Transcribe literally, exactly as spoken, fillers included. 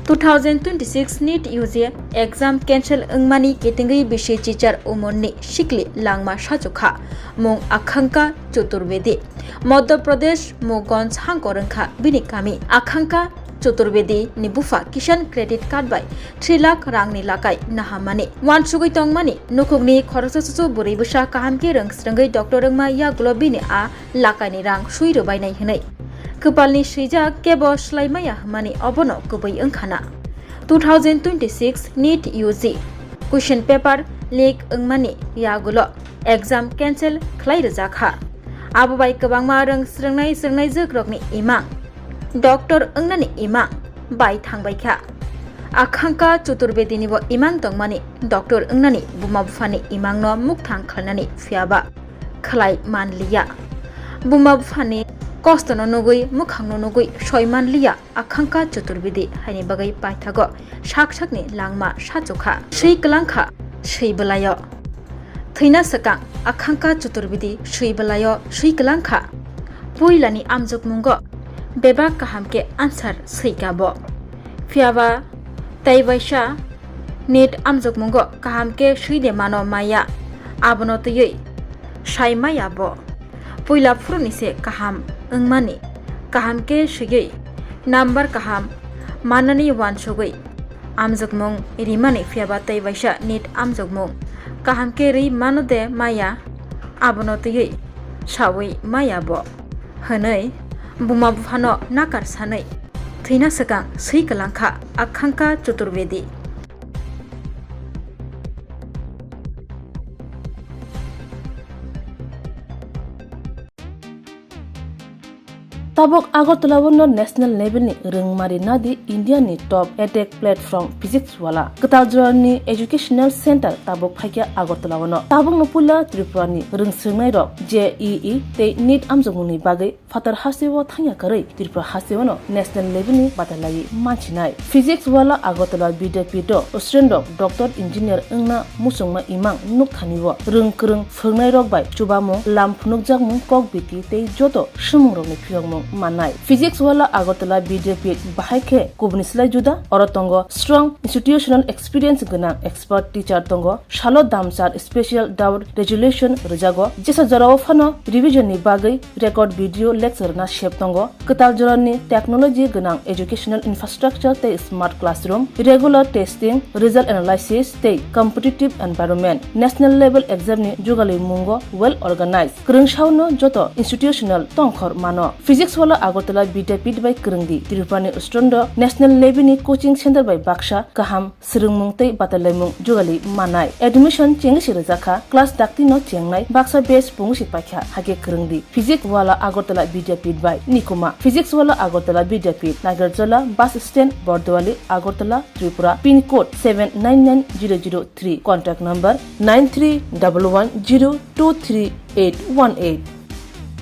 Two thousand twenty-six NEET U G exam cancel wngmani kitingwi bisi chichar umorni sikli langma sachukha mung Akhanka Chaturvedi. Madhya Pradesh Mugonj hangkor wngkha bini kami. Akhanka Chaturvedi ni bupha Kisan Credit Card bai three lakh rangni lakai nahamani. Wansugwi tongmani nukhungni khoroksa chuchu bwrwi bwsa kaham khe rwng swrwngwi doctor wngma yagulo bini a lakaini rang swi rwbainai hwnwi. Kwpalni swijak kebo swlaimaya hwnmani obono kubui wngkhana. Two thousand twenty-six NEET U G question paper leak wngmani yagulo exam cancel khlai rwjakha. Abo bai kwbangma rwng swrwngnai swrwngnaijwkrokni imang doctor wngnani imang bai thangbaikha. Akhanka Chaturvedini bo imang tongmani doctor wngnani buma buphani imangno mukthang khlainani phiyaba khlai manliya. Buma buphani kostono nugwi, mwkhangno nugwi soi manliya Akhanka Chaturvedi haini bagwi paithago sak sakni langma sachukha. Swi kwlangkha swi bwlaio. Thwina swkang Akhanka Chaturvedi swi bwlaio swi kwlangkha. Puilani amjokmungo bebak kaham khe answer swika bo. Phiyaba tei waisa NEET amjokmungo kaham khe swi de mano maya, abono twiwi sai maya bo. Puila phuruni se kaham wngmani, kaham khe swiwi number kaham mannani wansugwi amjokmung rimani, phiyaba tei waisa NEET amjokmung kaham khe ri mano de maya, abono twiwi sawi maya bo hwnwi buma buphano nakar sanwi thwina swkang swi kwlangkha Akhanka Chaturvedi. Tabuk Agartala o no national level ni rwngmari nadi India ni top edtech platform Physics Wala. Kwtal jora ni educational center tabuk phaikha Agartala o no. Tabuk no puila Tripura ni rwng swrwngnai rok J E E tei NEET amjokmung ni bagwi phatar hasteo thangya kwrwi Tripura hasteo no national level ni batalaiwi manchinai. Physics Wala Agartala Vidyapith o student rok doctor engineer wngna muchungma imang nukthani o rwng kwrwng phwrwngnai rok bai chubamung, lam phunukjakmung, kok biti tei joto swngmung rokni phiyokmung mannai. Physics Wala Agartala Vidyapith bahai khe kubuni slai juda, oro tongo strong institutional experience gwnang expert teacher tongo, salo damsar special doubt resolution rwjago, jesa jorao phano revision ni bagwi record video lecture na sep tongo, kwtal jorani technology gwnang educational infrastructure tei smart classroom, regular testing, result analysis tei competitive environment. National level exam ni jugalwi mungo well organized. Kwrwngsao no joto institutional tongkhor mano. Physics Wala Agartala Vidyapith bai kwrwngdi. Tripura ni student rok national level ni coaching center bai baksa kaham swrwngmung tei batalaimung jugali manai. Admission chengwi se rwjakha, class dakti no chengnai, baksa batch pungwi se paikha, hakhe kwrwngdi. Physics Wala Agartala Vidyapith bai nikuma. Physics Wala Agartala Vidyapith, Nagarjala bus stand, Bordowali, Agartala, Tripura, pin code seven nine nine zero zero three, contact number nine three double one zero two three eight one eight.